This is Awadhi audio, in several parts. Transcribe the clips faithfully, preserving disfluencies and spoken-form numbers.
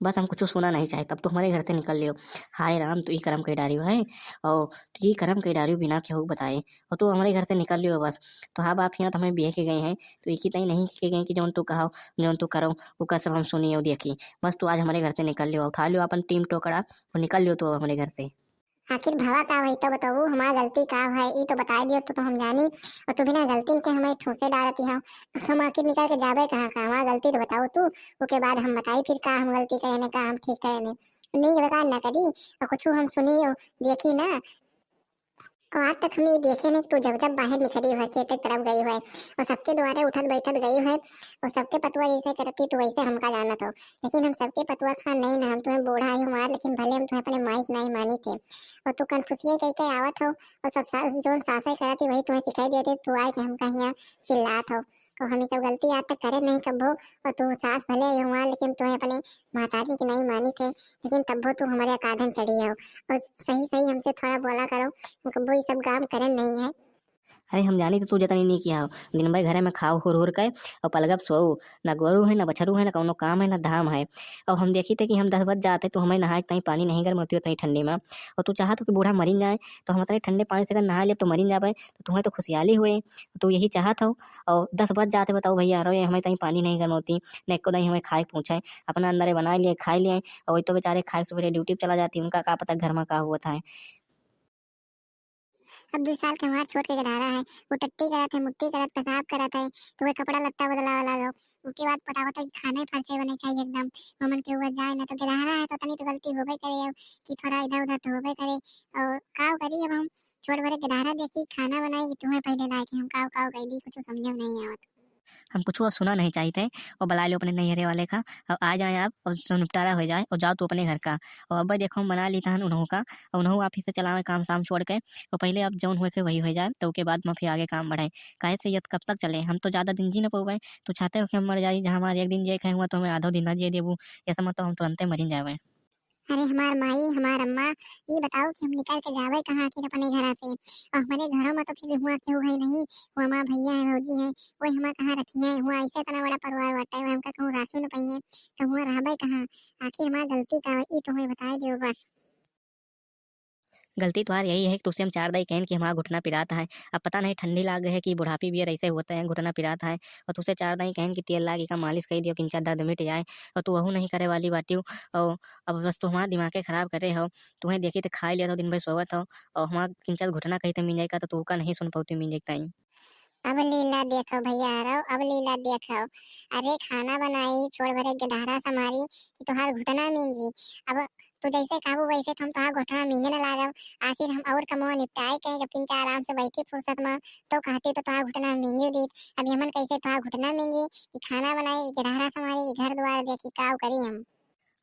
बस हम कुछ सुना नहीं चाहित, अब तू हमरे घर से निकल लियो। हाय राम, तू ई करम कइ डारियो है, और तू ई करम कइ डारियो बिना केहू के बताए, और तू हमरे घर से निकल लियो बस। तोहार बाप हियाँ तो हमें बिहे के गए हैं, तो एक ही तई नहीं के गए कि जौन तू कहो, जौन तू करो, ओका सब हम सुनी और देखी। बस तू आज हमरे घर से निकल लियो, उठा लियो अपन टीम टोकरा और निकल लियो तू अब हमरे घर से। आखिर भवा का होई तो बताऊ, हमार गलती का है, ई तो बताई दियो तो, तो हम जानी। और तू बिना गलती के हमें ठूसे डारती हो, हम आखिर निकल के जाबे कहाँ का? हमार गलती तो बताऊ तू, ओके बाद हम बताई फिर का हम गलती करे ने, का हम ठीक करे ने। नहीं, ये बेकार ना करी, और कुछ हम सुनी और देखी ना। और आज तक हम ये देखे नहीं, तू जब जब बाहर निकली हुआ, खेत की तरफ गई हुआ, और सबके द्वारे उठत बैठत गई हुआ, और सबके पतुआ जैसे करती, तू वैसे हमका जानत हो। लेकिन हम सबके पतुआ खान नहीं ना, हम तुम्हें बूढ़ा ही हमार, लेकिन भले हम तुम्हें अपने माई के नहीं मानी थे। और तू कन्फ्यूसिया कह के आवत हो, और सब सास, जौन सासे करती, वही तुम्हें सिखाई देते, तू आए के हमका हियाँ चिल्लात हो। और हम ये सब गलती आज तक करे नहीं कब्बो, और तू सास भले ही हमार, लेकिन तुम्हें अपने महतारी की नहीं मानी थे, लेकिन तब्बो तू हमारे काधन चढ़ी हो। और सही सही हमसे थोड़ा बोला करो, हम कब्बो ये सब काम करे नहीं है। अरे हम जानी तो तू जतनी नहीं किया हो, दिन भर घरे में खाओ हुर हुर के और पलगब सोओ, ना गोरू है, ना बछरू है, ना कौनो काम है, ना धाम है। और हम देखी थे कि हम दस बज जाते तो हमें नहाए के ताई पानी नहीं गर्म होती उतनी ठंडी में, और तू चाहत हो कि बूढ़ा मरिन जाए, तो हम उतने ठंडे पानी से अगर नहा लेब तो मरिन जाबे, तो तुम्हें तो खुशियाली हुए, तू यही चाहत हो। और दस बज जाते बताओ भैया, रो ये हमें ताई पानी नहीं गर्म होती, न एको दाई हमें खाए के पूछे, अपना अंदर बना लिए, खा लिए, और वही तो बेचारे खाए के सुबह ड्यूटी पे चला जाती, उनका का पता घर में का हुआ था। अब दो साल के हमार छोट के गदारा है, वो टट्टी करत है, मुट्ठी करत, पेशाब करत है, तो वह कपड़ा लत्ता बदलावे लागो। उसके बाद बतावत है कि खाना ही फर्चे बने चाहिए एकदम, हमन के ऊपर जाए ना, तो गदारा है तो तनी तो गलती होबे करे, अब कि थोड़ा इधर उधर तो होबे करे। और का करी, अब हम छोट भरे गदारा देखी, खाना बनाई कि तुम्हें पहले लाए कि हम काव काव कह दी, कुछ समझे में नहीं आवत। हम कुछ और सुना नहीं चाहित है, और बुला लो अपने नैहरे वाले का, और आ जाए आप, और जो निपटारा हो जाए, और जाओ तू अपने घर का। और अब देखो, हम बना ली तहन उन्हों का, और उन्हों आप ही से चलावे काम शाम छोड़ के, और पहले आप जौन हुए के वही हो जाए, तो उसके बाद में फिर आगे काम बढ़ाए। काहे से ये कब तक चले? हम तो ज़्यादा दिन जी न पउबे। तू चाहते हो कि हम मर जाई? जहाँ हमारे एक दिन जिए के हुआ, तो हमें आधो दिन ना जिए देबू, ऐसा मत तो हम तुरंते मरिन जावे। अरे हमार माई, हमार अम्मा, ई बताओ कि हम निकल के जावे कहाँ आखिर अपने घरा से? और हमारे घरों में तो फिर हुआ केहू है नहीं, हुआ हमार भैया है, भौजी है, वो हमार कहाँ रखी है? हुआ ऐसे इतना बड़ा परिवार बाटे, हमका कहूँ राखी न पाइए, तो हुआ रहबे कहाँ? आखिर हमार गलती का है, ई तो हमें बताए दियो बस। गलती तोहार यही है कि तुसे हम चार दाई कहन कि हमार घुटना पिरात है। अब पता नहीं ठंडी लाग है कि बुढ़ापी बियर ऐसे होते हैं, घुटना पिरात है। और तुसे चार दाई कहन कि तेल लागी का मालिश कर दियो, किंचा दर्द मिट जाए, और तू वहू नहीं करे वाली बाटियो। और अब बस तू हमार दिमागे खराब करे हो। तुम्हें देखी तो खाई लिया तो दिन भर सोवत हो, और हमार किंचा घुटना कहीं तो मिल जाए का, तो तू का नहीं सुन पाती मिल जाए ताई। अब लीला देखो भैया रहो, अब लीला देखो। अरे खाना बनाई, छोड़ भरे गदहरा संभारी कि तोहार घुटना मींजी। अब तू जैसे कहबू वैसे तो हम तोहार घुटना मींजे न लागब। आखिर हम और कमवा निपटाए के जब किंचा आराम से बैठी फुर्सत में, तो कहती तो तोहार घुटना मींजी दीत। अब हमन कैसे तोहार घुटना मींजी कि खाना बनाई, कि गदहरा संभारी, कि घर द्वार देखी, काव करी हम?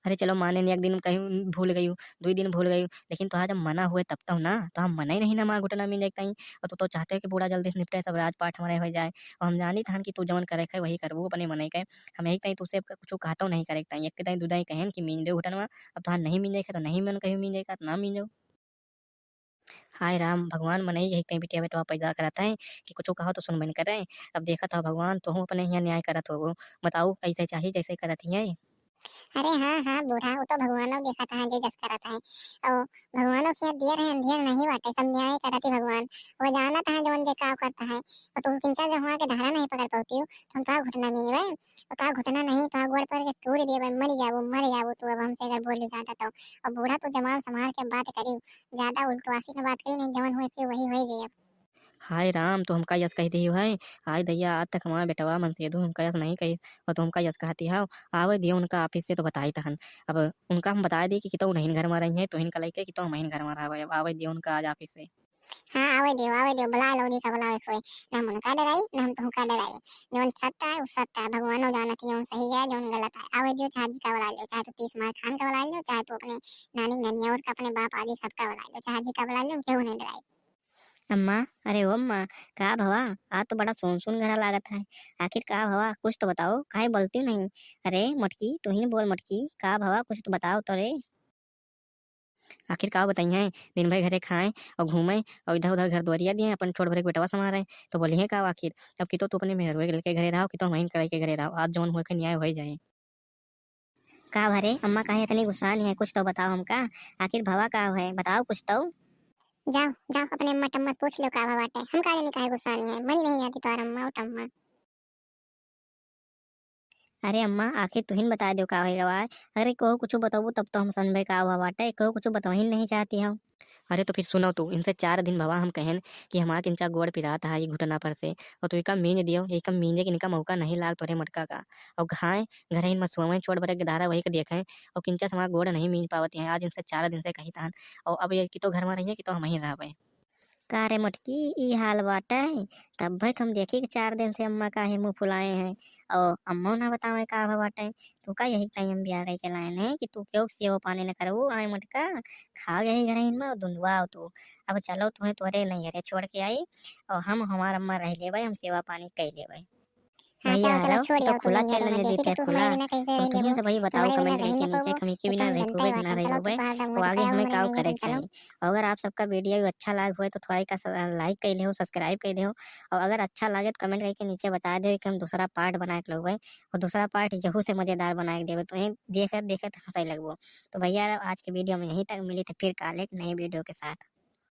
अरे चलो माने नहीं, एक दिन कहीं भूल गई, दुई दिन भूल गई, लेकिन तोहार जब मना हुए तब तो ना, तो हम मना ही नहीं ना मार घुटना मींजे के ताई। और तू तो चाहते हो कि बूढ़ा जल्दी से निपटे, सब राजपाट हमारे हो जाए। और हम जानी तहन कि तू जवन करे के वही करबू अपने मने के। हम यही ताई तुसे कुछ कहतो नहीं करे के ताई, एक ताई दू दाई कहन कि मींज दे घुटनवा, अब तोहार नहीं मींजे के तो नहीं मन कहीं मींजे का, तो ना मींजो। हाय राम, भगवान मनई यही ताई बिटिया बेटवा पैदा करत है कि कुछ कहो तो सुनबे नहीं करे। अब देखत हो भगवान, तोहू अपने यहाँ न्याय करत हो, बताऊ ऐसे चाही जैसे करत ही है। अरे हाँ, हाँ बूढ़ा, वो तो भगवानो देखत है जे जस करत है। और भगवानो के दियर है, अंधियर नहीं बाटे, सब न्याय करत ही भगवान। वो जानत है जवन जे का करता है। और तू किंचा जो हुआ के धारा नहीं पकड़ पाती हो, तो हम तो घुटना मिलबे। और तो घुटना नहीं, तो गोड़ पर के तोड़ देबे, मर जाबो, मर जाबो तू अब हमसे अगर बोलियो ज्यादा तो। और बूढ़ा तू जबान संभाल के बात करियो, ज्यादा उल्टवासी के बात करियो, नहीं जवन हुए के वही हो जाए। हाय राम, तो हमका यस कह दियो है। हाय दैया, आज तक हमारा बेटवा मनसेधु हमका यस नहीं कही, और तो हमका यस कहती है। आवे दियो उनका ऑफिस से तो बताई तहन। अब उनका हम बता दी कि कितो नहीं घर में रही है, तो इनका लेके कितो हम घर में रहा, अब आवे दियो उनका आज ऑफिस से। हाँ, आवे दियो, आवे दियो, बुला लो जी का बुलावे कोई। ना हम उनका डराई, ना हम तुमका डराई। जौन सत्य है, वो सत्य है। भगवानो जानत है, जौन सही है, जौन गलत है। आवे दियो, चाहे जी का बुला लो, चाहे तो तीस मार खान का बुला लो, चाहे तो अपने नानी, नानी और का, अपने बाप आदि सबका बुला लो, चाहे जी का बुला लो, केहू नहीं डराई। अम्मा, अरे ओ अम्मा, का भवा? आज तो बड़ा सुन सुन घरा लागत है। आखिर का भवा, कुछ तो बताओ, काहे बोलती नहीं? अरे मोटकी, तू ही बोल मोटकी, का भवा, कुछ तो बताओ तो रे। आखिर का बताई हैं, दिन भर घरे खाए और घूमे और इधर उधर घर दुआरिया दिए, अपन छोट भरे के बेटवा संभारे, तो बोली है का आखिर? अब कि तो तू अपने मेहरुए के लेके घरे रहो, कि तो हमाइन के लेके घरे रहो, आज जौन हुए के न्याय हो ही जाए। का भरे अम्मा, काहे इतनी गुस्सानी है? कुछ तो बताओ हमका, आखिर भवा का है, बताओ कुछ तो। जाओ जाओ, अपने अम्मा टम्मा से पूछ लो का भवा बाटे। हम का जानी काहे गुस्सानी है, मनी नहीं आती तोहर अम्मा टम्मा। अरे अम्मा, आखिर तुहिन बता दो का होई गवा। अरे केहू कुछ बताबू तब तो हम समझबे का भवा बाटे, केहू कुछ बतवही नहीं चाहती हो। अरे तो फिर सुनो तू, इनसे चार दिन भवा हम कहेन कि हमार किंचा गोड़ पिरात है ये घुटना पर से, और तू इका मींज दियो, ये इका मींजे के इनका मौका नहीं लाग तोरे मटका का। और घाय घर ही में सोवे, चोट बरे के धारा वही के देखे, और किंचा से हमार गोड़ नहीं मींज पावत है। आज इनसे चार दिन से कही तान, और अब ये कि तो घर में रहिए कि तो हम ही रहबे। का रे मोटकी, ई हाल बाटे? तब भाई हम देखी कि चार दिन से अम्मा काहे मुंह फुलाए हैं, और अम्मा ना बतावे का भवा बाटे। तू का यही टाइम बिया कह के लाए हैं कि तू क्यों सेवा पानी न करबू? आए मटका, खाओ यही घर में, दुंदुआ तू। अब चलो, तुम्हें तोरे नहीं घरे छोड़ के आई, और हम हमार अम्मा रह लेबे, हम सेवा पानी कर लेबे। हाँ, भैया चलो, चलो, हराओ, छोड़ तो आओ, खुला तुम ये चैलेंज नहीं देते देखी हैं, तो खुला। तुम्हारे बिना कैसे रह तुम लेबो? से भाई बताओ तुम्हारे बिना कमेंट रह करके नहीं नीचे, पाबो, हम के तो बिना हम रह जनता ही पाबे कि ना बाटे, रह चलो, पाबे। तो बाद में और हमें हमें का नहीं करे के चाहिए। और अगर आप सबका वीडियो अच्छा लाग हुए तो थोड़ा का स-, लाइक कर लेहो, सब्सक्राइब कर देहो। और अगर अच्छा लागे तो कमेंट करके नीचे बता दो कि हम दूसरा पार्ट बना के लेबे, और दूसरा पार्ट यहू से मजेदार बना के देबे, तो यहीं देखत देखत हंसे लगबो। तो भैया आज के वीडियो में यहीं तक, मिली तो फिर काल एक नए वीडियो के साथ।